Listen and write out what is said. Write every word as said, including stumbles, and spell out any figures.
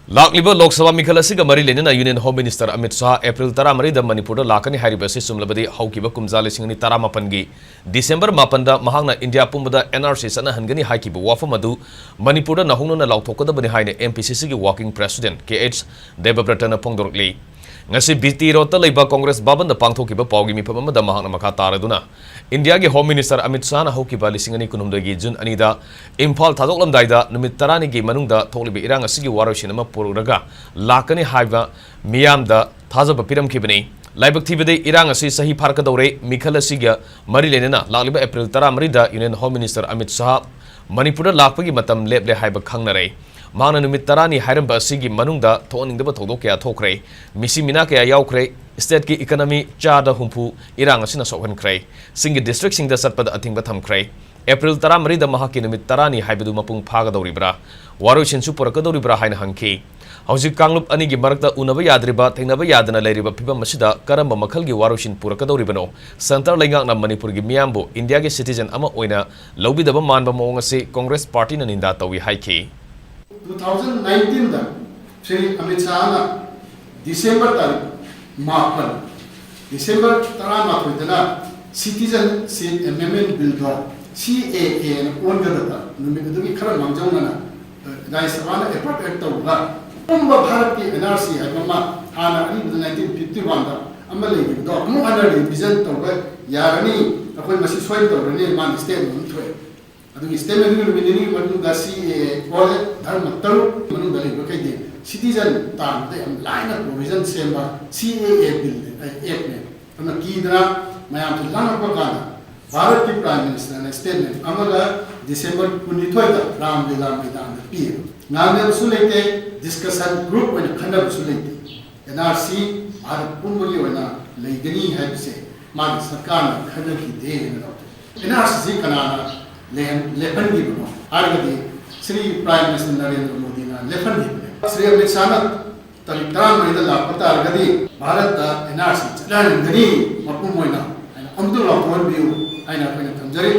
ꯂꯥꯛꯂꯤꯕ ꯂꯣꯛ ꯁꯚꯥ ꯃꯤꯈꯜ ꯑꯁꯤꯒ ꯃꯔꯤ ꯂꯩꯅꯅ Union Home Minister Amit Shah April ꯇꯔꯥꯃꯔꯤꯗ ꯃꯅꯤꯄꯨꯔꯗ ꯂꯥꯛꯀꯅꯤ ꯍꯥꯏꯔꯤꯕ ꯑꯁꯤ ꯆꯨꯝꯂꯕꯗꯤ ꯍꯧꯈꯤꯕ ꯀꯨꯝꯖꯥ ꯂꯤꯁꯤꯡ ꯑꯅꯤ ꯇꯔꯥꯃꯥꯄꯟꯒꯤ ꯗꯤꯁꯦꯝꯕꯔ ꯃꯥꯄꯟꯗ ꯃꯍꯥꯛꯅ ꯏꯟꯗꯤꯌꯥ ꯄꯨꯝꯕꯗ N R C ꯆꯠꯅꯍꯟꯒꯅꯤ ꯍꯥꯏꯈꯤꯕ ꯋꯥꯐꯝ ꯑꯗꯨ ꯃꯅꯤꯄꯨꯔꯗ ꯅꯧꯍꯧꯅꯅ ꯂꯥꯎꯊꯣꯛꯀꯗꯕꯅꯤ ꯍꯥꯏꯅ M P C Cꯒꯤ Working President K H ꯗꯦꯕꯕ꯭ꯔꯇꯅ ꯐꯣꯡꯗꯣꯔꯛꯂꯤ꯫ ꯉꯁꯤ B T Roadꯇ ꯂꯩꯕ ꯀꯣꯡꯒ꯭ꯔꯦꯁ ꯚꯕꯟꯗ ꯄꯥꯡꯊꯣꯛꯈꯤꯕ ꯄꯥꯎꯒꯤ ꯃꯤꯐꯝ ꯑꯃꯗ ꯃꯍꯥꯛꯅ ꯃꯈꯥ ꯇꯥꯔꯗꯨꯅ, ꯏꯟꯗꯤꯌꯥꯒꯤ Home Minister ꯑꯃꯤꯠ ꯁꯥꯍꯅ ꯍꯧꯈꯤꯕ ꯂꯤꯁꯤꯡ ꯑꯅꯤ ꯀꯨꯟꯍꯨꯝꯗꯣꯏꯒꯤ ꯖꯨꯟ ꯑꯅꯤꯗ ꯏꯝꯐꯥꯜ ꯊꯥꯗꯣꯛꯂꯝꯗꯥꯏꯗ ꯅꯨꯃꯤꯠ ꯇꯔꯥꯅꯤꯒꯤ ꯃꯅꯨꯡꯗ ꯊꯣꯛꯂꯤꯕ ꯏꯔꯥꯡ ꯑꯁꯤꯒꯤ ꯋꯥꯔꯣꯏꯁꯤꯟ ꯑꯃ ꯄꯨꯔꯛꯂꯒ ꯂꯥꯛꯀꯅꯤ ꯍꯥꯏꯕ ꯃꯤꯌꯥꯝꯗ ꯊꯥꯖꯕ ꯄꯤꯔꯝꯈꯤꯕꯅꯤ꯫ ꯂꯥꯏꯕꯛ ꯊꯤꯕꯗꯤ, ꯏꯔꯥꯡ ꯑꯁꯤ ꯆꯍꯤ ꯐꯥꯔꯛꯀꯗꯧꯔꯦ꯫ ꯃꯤꯈꯜ ꯑꯁꯤꯒ ꯃꯔꯤ ꯂꯩꯅꯅ ꯂꯥꯛꯂꯤꯕ ꯑꯦꯄ꯭ꯔꯤꯜ ꯇꯔꯥꯃꯔꯤꯗ Union Home Minister Amit Shah ꯃꯅꯤꯄꯨꯔꯗ ꯂꯥꯛꯄꯒꯤ ꯃꯇꯝ ꯂꯦꯞꯂꯦ ꯍꯥꯏꯕ ꯈꯪꯅꯔꯦ꯫ ꯃꯍꯥꯛꯅ ꯅꯨꯃꯤꯠ ꯇꯔꯥꯅꯤ ꯍꯥꯏꯔꯝꯕ ꯑꯁꯤꯒꯤ ꯃꯅꯨꯡꯗ ꯊꯣꯛꯍꯟꯅꯤꯡꯗꯕ ꯊꯧꯗꯣꯛ ꯀꯌꯥ ꯊꯣꯛꯈ꯭ꯔꯦ꯫ ꯃꯤꯁꯤ ꯃꯤꯅꯥ ꯀꯌꯥ ꯌꯥꯎꯈ꯭ꯔꯦ꯫ Stateꯀꯤ economy ꯆꯥꯗ ꯍꯨꯝꯐꯨ ꯏꯔꯥꯡ ꯑꯁꯤꯅ ꯁꯣꯛꯍꯟꯈ꯭ꯔꯦ꯫ ꯆꯤꯡꯒꯤ districtꯁꯤꯡꯗ ꯆꯠꯄꯗ ꯑꯊꯤꯡꯕ ꯊꯝꯈ꯭ꯔꯦ꯫ ꯑꯦꯄ꯭ꯔꯤꯜ ꯇꯔꯥꯃꯔꯤꯗ ꯃꯍꯥꯛꯀꯤ ꯅꯨꯃꯤꯠ ꯇꯔꯥꯅꯤ ꯍꯥꯏꯕꯗꯨ ꯃꯄꯨꯡ ꯐꯥꯒꯗꯧꯔꯤꯕ꯭ꯔꯥ? ꯋꯥꯔꯣꯏꯁꯤꯟꯁꯨ ꯄꯨꯔꯛꯀꯗꯧꯔꯤꯕ꯭ꯔꯥ ꯍꯥꯏꯅ ꯍꯪꯈꯤ꯫ ꯍꯧꯖꯤꯛ ꯀꯥꯡꯂꯨꯞ ꯑꯅꯤꯒꯤ ꯃꯔꯛꯇ ꯎꯅꯕ ꯌꯥꯗ꯭ꯔꯤꯕ, ꯊꯦꯡꯅꯕ ꯌꯥꯗꯅ ꯂꯩꯔꯤꯕ ꯐꯤꯕꯝ ꯑꯁꯤꯗ ꯀꯔꯝꯕ ꯃꯈꯜꯒꯤ ꯋꯥꯔꯣꯏꯁꯤꯟ ꯄꯨꯔꯛꯀꯗꯧꯔꯤꯕꯅꯣ? Centre ꯂꯩꯉꯥꯛꯅ ꯃꯅꯤꯄꯨꯔꯒꯤ ꯃꯤꯌꯥꯝꯕꯨ ꯏꯟꯗꯤꯌꯥꯒꯤ citizen ꯑꯃ ꯑꯣꯏꯅ ꯂꯧꯕꯤꯗꯕ ꯃꯥꯟꯕ ꯃꯑꯣꯡ ꯑꯁꯤ ꯀꯣꯡꯒ꯭ꯔꯦꯁ ꯄꯥꯔꯇꯤꯅ ꯅꯤꯟꯗꯥ ꯇꯧꯏ ꯍꯥꯏꯈꯤ꯫ Two thousand nineteenꯗ ꯁ꯭ꯔꯤ ꯑꯃꯤꯠ ꯁꯥꯍꯅ ꯗꯤꯁꯦꯝꯕꯔ ꯇꯥꯔꯤꯛ ꯃꯥꯄꯟ, ꯗꯤꯁꯦꯝꯕꯔ ꯇꯔꯥꯃꯥꯊꯣꯏꯗꯅ Citizenship Amendment Billꯗꯣ C A Aꯅ ꯑꯣꯟꯒꯗꯕ ꯅꯨꯃꯤꯠ ꯑꯗꯨꯒꯤ ꯈꯔ ꯃꯥꯡꯖꯧꯅꯅ ꯔꯥꯖ꯭ꯌ ꯁꯚꯥꯅ approve ꯍꯦꯛ ꯇꯧꯔꯒ, ꯑꯄꯨꯟꯕ ꯚꯥꯔꯠꯀꯤ N R C ꯍꯥꯏꯕ ꯑꯃ ꯍꯥꯟꯅ ꯑꯔꯤꯕꯗ nineteen fifty oneꯗ ꯑꯃ ꯂꯩꯈꯤꯕꯗꯣ ꯑꯃꯨꯛ ꯍꯟꯅ revision ꯇꯧꯕ ꯌꯥꯔꯅꯤ, ꯑꯩꯈꯣꯏ ꯃꯁꯤ ꯁꯣꯏꯅ ꯇꯧꯔꯅꯤ, ꯃꯥꯅ statement ꯑꯃ ꯊꯣꯛꯑꯦ꯫ ꯑꯗꯨꯒꯤ statementꯗꯨꯒꯤ ꯅꯨꯃꯤꯠ ꯅꯤꯅꯤꯒꯤ ꯃꯅꯨꯡꯗ C A A ꯑꯣꯜꯂꯦ, ꯙꯔꯃ ꯇꯔꯨꯛ ꯃꯅꯨꯡꯗ ꯂꯩꯕꯈꯩꯗꯤ citizen ꯇꯥꯟꯕꯗ ꯌꯥꯝ ꯂꯥꯏꯅ provision ꯁꯦꯝꯕ C A A Billꯅꯦ, ꯑꯩ, Actꯅꯦ꯫ ꯑꯗꯨꯅ ꯀꯤꯗꯅ ꯃꯌꯥꯝꯁꯦ ꯂꯥꯡꯉꯛꯄ ꯀꯥꯟꯗ ꯚꯥꯔꯠꯀꯤ Prime Ministerꯅ statement ꯑꯃꯒ ꯗꯤꯁꯦꯝꯕꯔ ꯀꯨꯟꯅꯤꯊꯣꯏꯗ ꯔꯥꯝ ꯂꯤꯂꯥ ꯃꯩꯗꯥꯟꯗ ꯄꯤꯌꯦꯕ꯫ ꯉꯥꯡꯅꯕꯁꯨ ꯂꯩꯇꯦ, discussion group ꯑꯣꯏꯅ ꯈꯟꯅꯕꯁꯨ ꯂꯩꯇꯦ꯫ N R C ꯚꯥꯔꯠ ꯄꯨꯝꯕꯒꯤ ꯑꯣꯏꯅ ꯂꯩꯒꯅꯤ ꯍꯥꯏꯕꯁꯦ ꯃꯥꯒꯤ ꯁꯔꯀꯥꯔꯅ ꯈꯟꯅꯈꯤꯗꯦ ꯍꯥꯏꯅ ꯂꯧꯊꯣꯛꯏ꯫ N R Cꯁꯤ ꯀꯅꯥꯅ ꯂꯦꯞꯍꯟꯈꯤꯕꯅꯣ ꯍꯥꯏꯔꯒꯗꯤ ꯁ꯭ꯔꯤ Prime Minister ꯅꯔꯦꯟꯗ꯭ꯔ ꯃꯣꯗꯤꯅ ꯂꯦꯞꯍꯟꯈꯤꯕꯅꯦ꯫ ꯁ꯭ꯔꯤ ꯑꯃꯤꯠ ꯁꯥꯍꯅ ꯇꯥꯔꯤꯛ ꯇꯔꯥꯃꯔꯤꯗ ꯂꯥꯛꯄ ꯇꯥꯔꯒꯗꯤ ꯚꯥꯔꯠꯇ N R C ꯆꯠꯅꯍꯟꯒꯅꯤ ꯃꯄꯨꯝ ꯑꯣꯏꯅ ꯍꯥꯏꯅ ꯑꯃꯨꯛꯇ ꯂꯥꯎꯊꯣꯛꯍꯟꯕꯤꯌꯨ ꯍꯥꯏꯅ ꯑꯩꯈꯣꯏꯅ ꯊꯝꯖꯔꯤ꯫